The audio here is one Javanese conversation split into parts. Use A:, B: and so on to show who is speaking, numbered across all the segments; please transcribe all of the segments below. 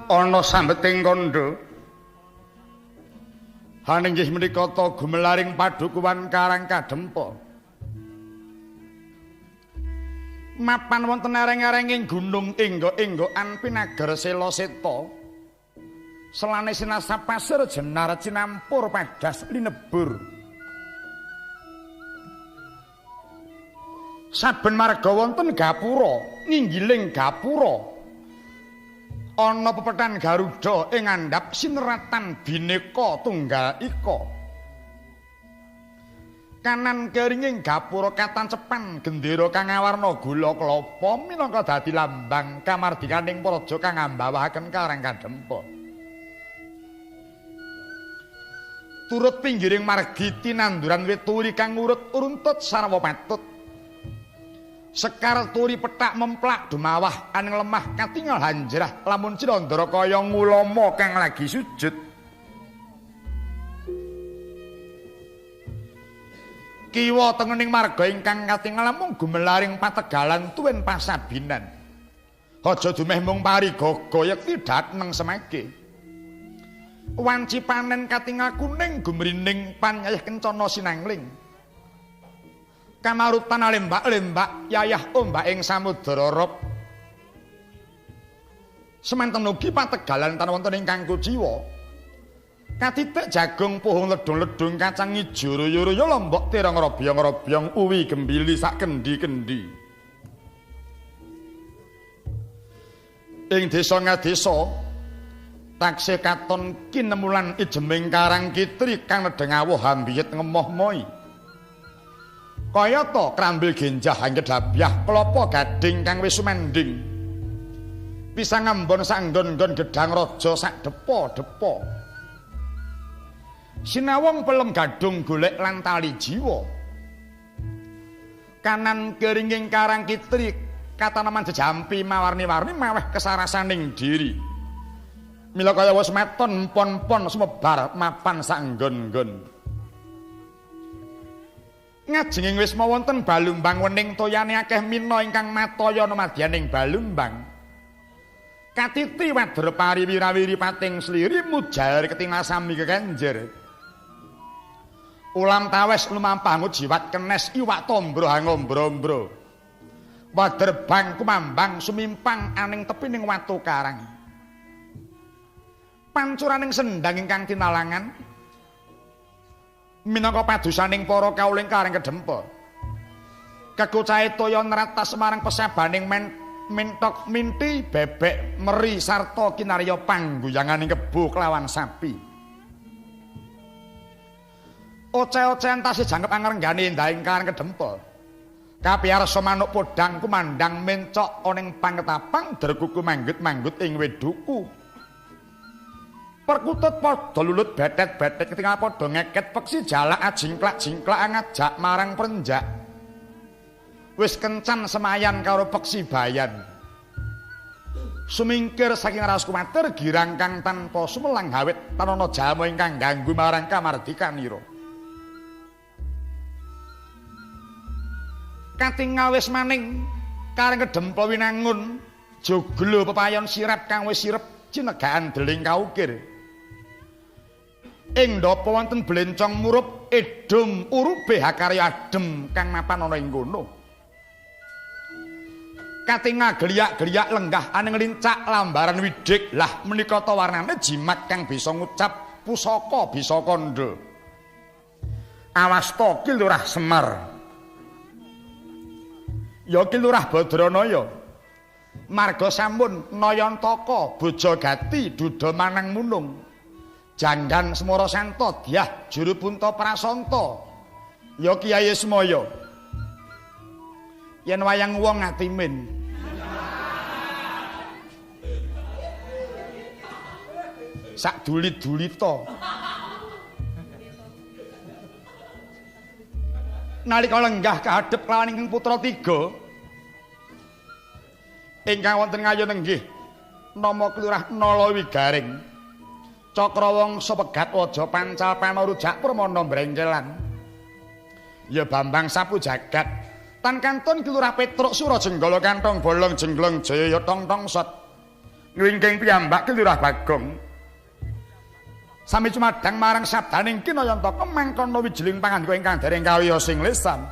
A: Ana sambeting kandha haninggih menika ta gumelaring padukuhan Karang Kadhempa. Mapan wonten ereng-erenging gunung enggo-enggoan pinager sela seta. Selane sinasa pasir jenar cinampur padas linebur. Saben marga wonten gapura, nginggiling gapura ana pepethan Garuda ing ngandhap sineratan Bhinneka Tunggal Ika. Kanan keringing gapura katancepan gendera kang awarna gula klapa minangka dadi lambang kamardikaning praja kang ngambawaken Karang Kadhempa. Turut pinggiring margi tinanduran wit turi kang ngurut uruntut sarwa patut. Sekar turi pethak memplak dumawah aning lemah katingal hanjrah lamun Cinandara kaya ngulama kang lagi sujud. Kiwa tengening marga ingkang katingal namung gumelaring pategalan tuwin pasabinan. Aja dumeh mung parigaga yekti dhateng semake. Wanci panen katingal kuning gumrining panyayah kencana sinangling. Kamarutan lembak-lembak yayah ombak ing samudra rob. Semanten ugi pategalan tan wonten ingkang kuciwa. Katitik jagung puhung ledung-ledung kacang ijo royo-royo lombok terong robyong-robyong uwi gembili sak kendi-kendi. Ing desa ngadesa taksih katon kinemulan ijeming karang kitri kang nedheng awuh hambiyet ngemoh-mohi. Kayata krambil genjah anggedabyah klapa gading kang wis sumending. Pisang ambon sak nggon-nggon gedhang raja sak depa-depa. Sinawung pelem gadung golek lan tali jiwa. Kanan keringing karang kitri kataneman jejampi mawarni-warni maweh kesarasaning diri. Mila kaya wis meton pon-pon sumebar mapan sak nggon-nggon. Ngajenging wisma wonten balumbang wening toyane akeh mina ingkang mataya madyaning balumbang. Katiti wadra pari wirawiri pating sliri mujar ketingal sami kekenjer. Ulam tawes lumampah ngujiwat kenes iwak tombro hangombro-ombro. Waderbang kumambang sumimpang aning tepining watu karang. Pancuraning sendang ingkang tinalangan minangka padusaning para kawuling Karang Kadhempa. Kekocahe toya nratas marang pesabaning mentok minti bebek meri sarta kinarya pangguyanganing kebo kelawan sapi. Oce-ocean tasih jangkep angrenggane endahing Karang Kadhempa. Kapiyarsa manuk podhang kumandhang mencok ana ing pangetapang derkuku manggut-manggut ing weduku. Perkutut padha lulut betet-betet ketingal padha ngeket peksi jalak ajingklak-jingklak ngajak marang prenjak. Wis kencan semayan karo peksi bayan. Sumingkir saking raos kuwatir girang kang tanpa sumelang hawit tanana jalma ingkang ganggu marang kamardikanira. Katingal wis maning Karang Kadhempa winangun joglo pepayon sirep kang wis sirep cinegaan deling kaukir. Ing ndapa wonten blencong murup edum urube hakarya adem kang mapan ana ing kono. Katingal geliyak-geliyak lenggah aning lincak lambaran widik. Lah menika ta warnane jimat kang bisa ngucap pusaka bisa kandha. Awasta Ki Lurah Semar. Ya Ki Lurah Badranaya. Marga sampun Nayantaka Bojogati duda manang munung. Janggan Semara Santa Dyah Juru Punta Prasanta. Ya Kyai Ismaya. Yen wayang wong ngatimin. Sak dulit-dulita. Nalika lenggah kahadhep kelawan ingkang putra tiga ingkang wonten ngayon nenggih nama Kelurah Nalawigaring. Cakrawangsa pegat waja pancal pamarujak permana brengkelan. Ya Bambang Sapu Jagat. Tan kantun Ki Lurah Petruk Surajenggala kantong bolong jenglong jaya ya tong tong sot. Ngwingking piyambak Ki Lurah Bagong. Sami cumadang marang sabdaning Kinayantaka mangkono wijiling pangandika ingkang dereng kawiyos ing lisan.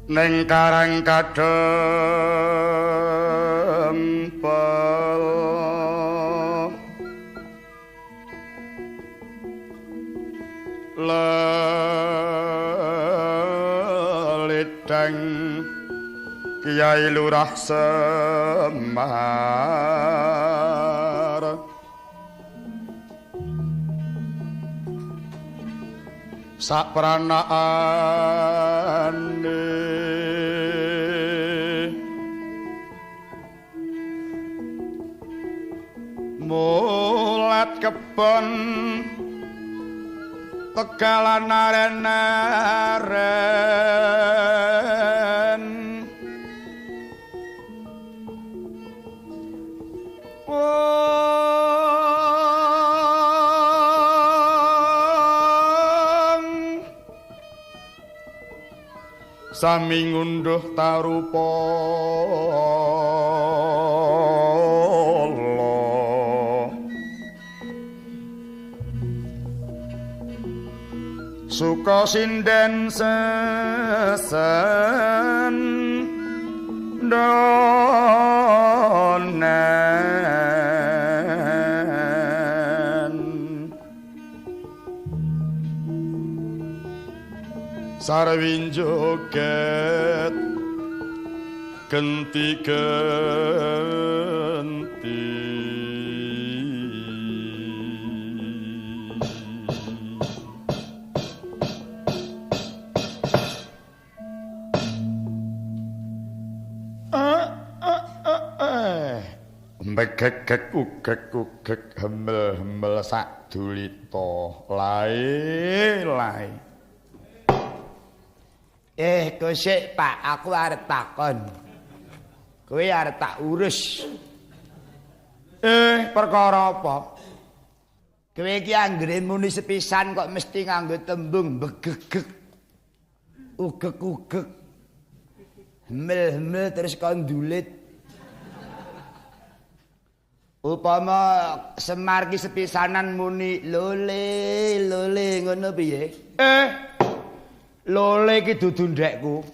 A: Ning karang kadempel lelidang Kiai Lurah Semar sapranakane mulat kebon tegalan aren-aren sami ngunduh tarupala suka sinden sesen donen sarwin joget genti-genti. Begegeg ugeg ugeg hemel hemel sak dulita lae lae.
B: Kosik Pak, aku arep takon. Kowe arep tak urus.
A: Perkara apa?
B: Kowe iki anggere muni sepisan kok mesti nganggo tembung begegeg. Ugeg-ugeg. Hemel-hemel terus kon ndulit. Upama Semar ki sepisanan muni lole lole ngono piye?
A: Lole iki dudu ndekku.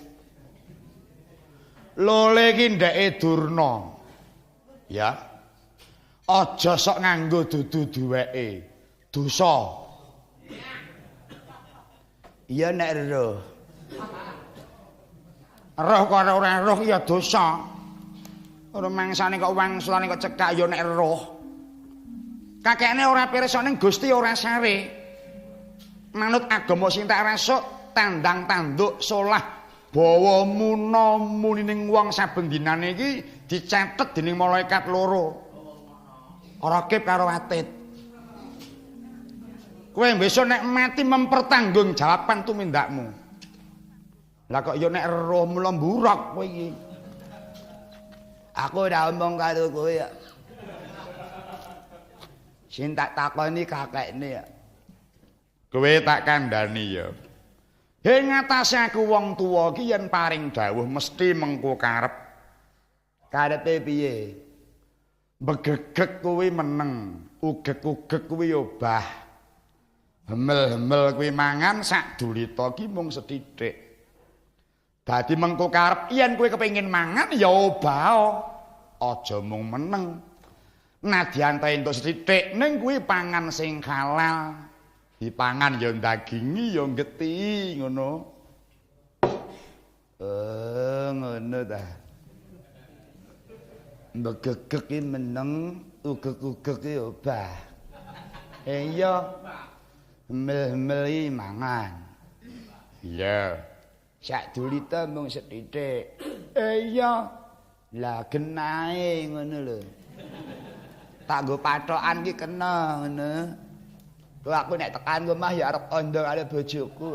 A: Lole iki ndeke Durna. Ya. Aja sok nganggo dudu duweke. Dosa.
B: Iya nek roh.
A: Roh karo ora roh ya dosa. Ora mangsane kok wangsulane kok cekak ya nek roh. Kakekne ora pirsa ning Gusti ora sare. Manut agama sing tak rasuk tandang tanduk solah bawa muna muni ning wong saben dinane iki Dicatet dening malaikat loro. Rakib karo Atid. Kowe besok nek mati mempertanggungjawabkan tumindakmu. Lah kok ya nek roh mula mburok kowe iki.
B: Aku ora omong karo kowe ya. Sing tak takoni kakekne ya.
A: Kowe tak kandhani ya. Ing ngatasé aku wong tuwa iki yen paring dawuh mesti mengko karep.
B: Karepe piye?
A: Begegeg kuwi meneng, ugeg-ugeg kuwi obah. Hemel-hemel kuwi mangan sak dulita ki mung sethithik. Dadi mengko karep yen kowe kepengin mangan ya obah. Aja mung meneng. Nadyan ta entuk sethithik ning kuwi pangan sing halal. Dipangan ya dagingi ya geti ngono.
B: Ngono ta. Mbegegeg ki meneng, ugeg-ugeg ki obah. Iya. Hemel-hemel iki mangan.
A: Iya.
B: Sak dulita mung sethithik.
A: Iya.
B: Lah genahe ngono lho. Tak nggo pathokan ki kena ngono. Kok aku nek tekan omah ya arep kandha karo bojoku.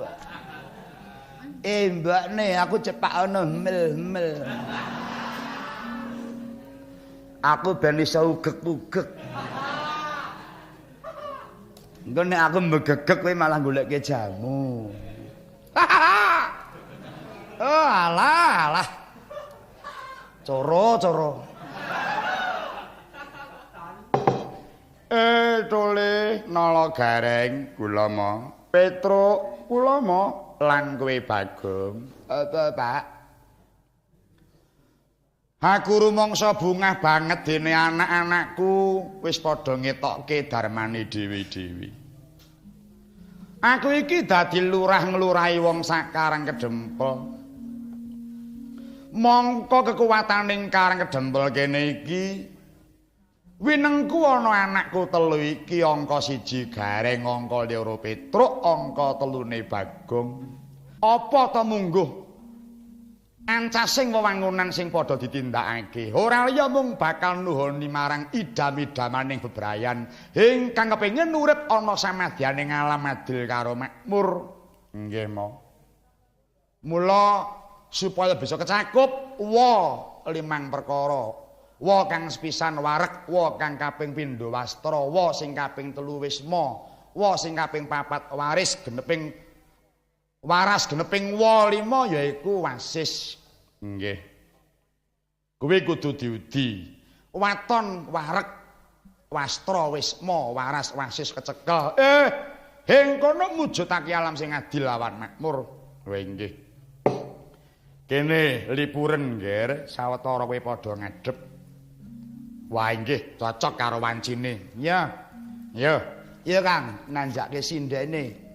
B: Mbakne aku cepak ana hemel-hemel. Aku ben iso ugeg-ugeg. Engko nek aku mbegegeg kowe malah goleke jamu.
A: Oh alah alah. Coro-coro. Tole nala gareng kulama, Petruk kulama lan kowe Bagong.
B: Apa, Pak?
A: Aku rumangsa bungah banget dene anak-anakku wis padha ngetokke darmane dhewe-dhewe. Aku iki dadi lurah nglurahi wong sak Karang Kedempel. Mongko kekuwataning Karang Kedempel kene iki winengku ana anakku telu iki, angka 1 Gareng, angka 2 Petruk, angka 3 Bagong. Apa ta mungguh ancasing wewangunan sing padha ditindakake ora liya mung bakal nuhoni marang idam-idamaning bebrayan ingkang kepengin urip ana samadyaning alam adil karo makmur. Nggih mo. Mula supaya bisa kecakup wa limang perkara. Wa kang sepisan wareg, wa kang kaping pindho wastra, wa sing kaping 3 wisma, wa sing kaping 4 waris geneping waras geneping wa 5 yaiku wasis. Nggih. Kuwi kudu diudi. Waton wareg wastra wisma waras wasis kecekel. Ing kono mujudake alam sing adil lawan makmur. Kowe nggih. Kene lipuren nggih, sawetara kowe padha ngadhep. Wah nggih, cocok karo wancine. Iya. Iya.
B: Iya Kang, nanjake sindene.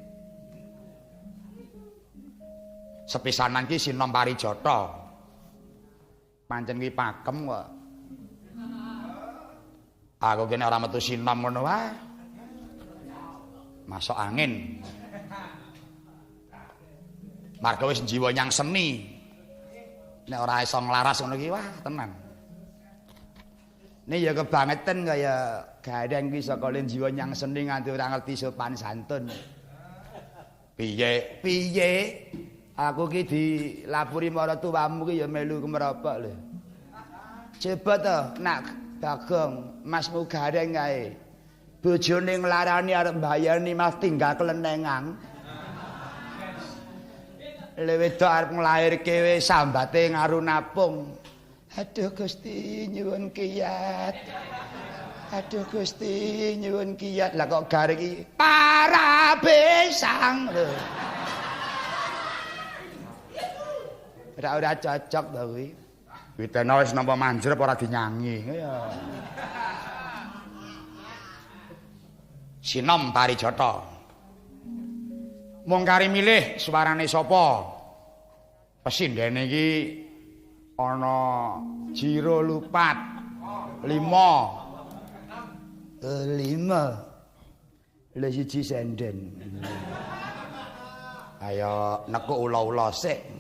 A: Sepisanan ki Sinom Parijata. Pancen ki pakem kok. Aku kene ora metu sinom ngono wae. Masuk angin. Marga wis jiwa nyang seni. Nek ora iso nglaras ngono ki wah tenan.
B: Ini ya kebangetan kaya Gareng ki saka jiwa nyang seni nganti ora ngerti sopan santun.
A: Piye?
B: Piye? Aku ki dilapuri maratuwamu ki ya melu kemropok lho. Coba to nak Bagong, masmu Gareng kae. Bojone nglarani arep mbayani mas tinggal kelenengan. Le wedok arep nglairke wis sambate ngarunapung. Aduh Gusti nyuwun kiyat. Aduh Gusti nyuwun kiyat. Lah kok Gareng iki para besang lho. Ora cocok to kuwi.
A: Witena wis nampa manjur apa ora dinyangi.
B: Ya.
A: Sinom Parijata. Mung kari milih suarane sapa? Pesindhene iki ana Jiro Lupat 5.
B: 5. Lha siji senden.
A: Ayo nekuk ula-ula sik.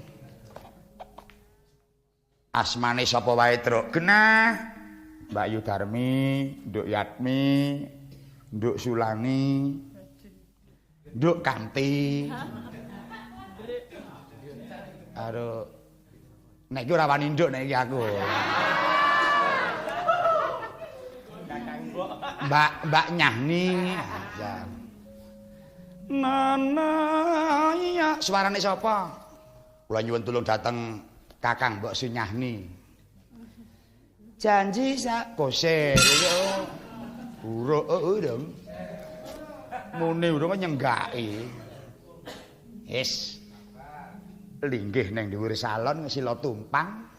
A: Asmane sapa wae, Truk? Genah. Mbak Yu Darmi, Nduk Yatmi, Nduk Sulani, Nduk Kanti. Aduh. Nek iki ora wani nduk nek iki aku. Mbak Nyahni. Ya. Nana iya, suarane sapa? Kula nyuwun tulung dateng Kakang Mbok Sunyahni. Janji sak kose. Uruk urung. Mune urung nyenggaki. Wis. Linggih ning dhuwur salon sila tumpang.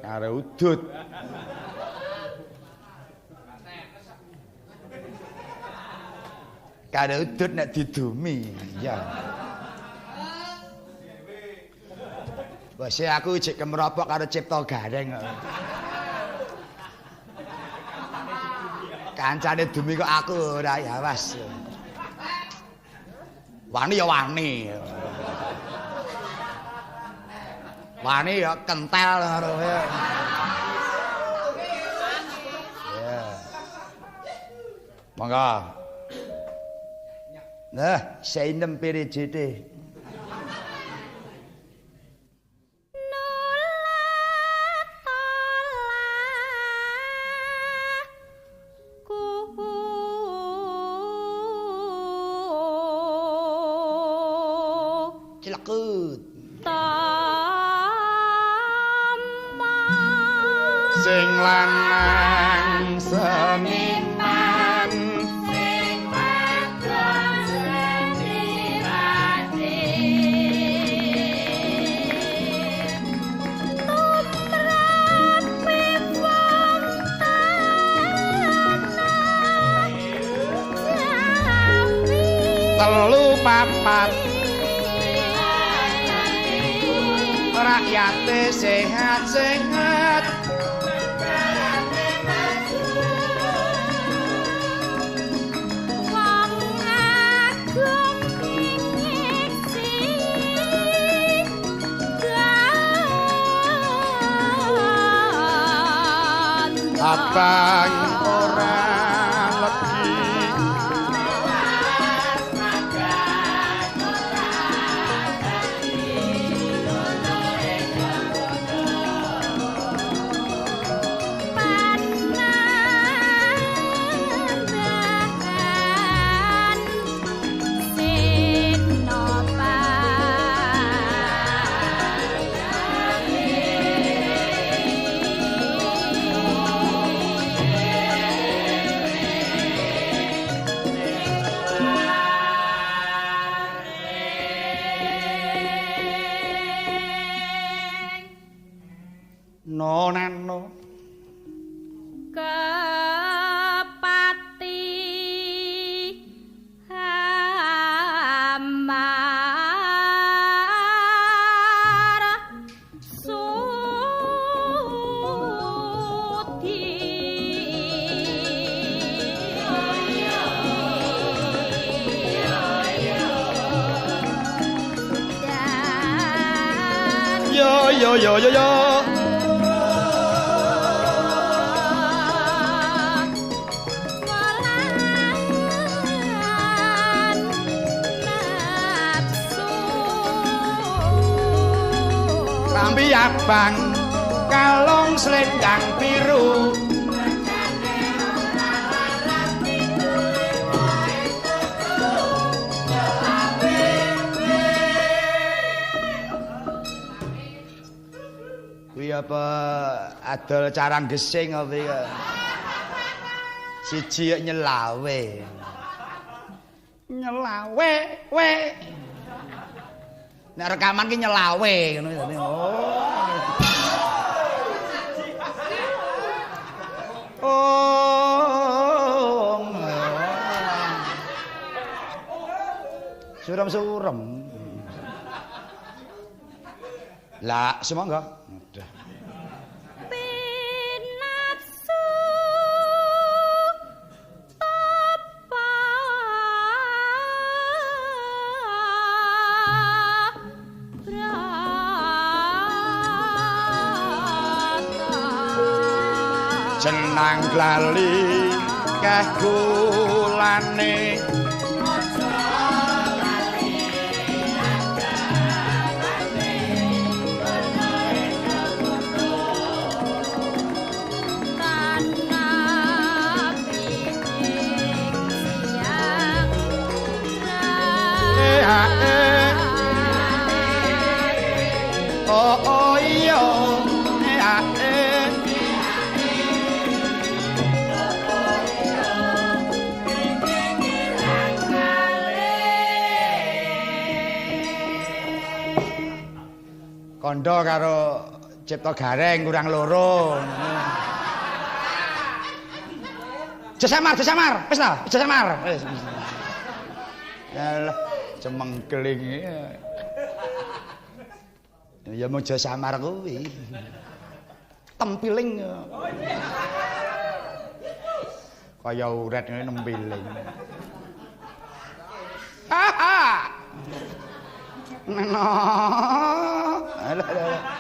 A: Karo udut. Karo udut nek didumi. Ya. Wes aku ijik kemropok karo Cipta Gareng kok. Kancane dumi kok aku ora ya awas. Wani ya wani. Wani ya kentel karo. Ya. Monggo. Nah, seinem PRJT. Cilekut. Sing lanang seniman,
C: sing wadon senirati, tumrape wong tanah Jawi
A: telu papat rakyate sehat-sehat.
C: Wong agung nyeksi
A: abang ora legi. No nano
C: kepati hamar sudi
A: yo yo yo yo yo. Klambi abang kalung selendang biru kuwi apa adol carang gesing apa iki? Siji kok nyelawe. Nyelawe we. Nek rekaman ki nyelawe ngono jane. Oh. Oh. Surem-surem. Lah, semangga. Udah.
C: Pinapsu tapa brahma.
A: Jenang lali keh gulane. Oh oh iya kondo karo Cipta Gareng kurang loro. Jasamar, jasamar, wis ta, jasamar. Wis. Alah, cemengkeling. Ya mung jasamar kuwi. Tempiling. Kaya uret ngene nempiling. Ha ha. Neno. Alah alah.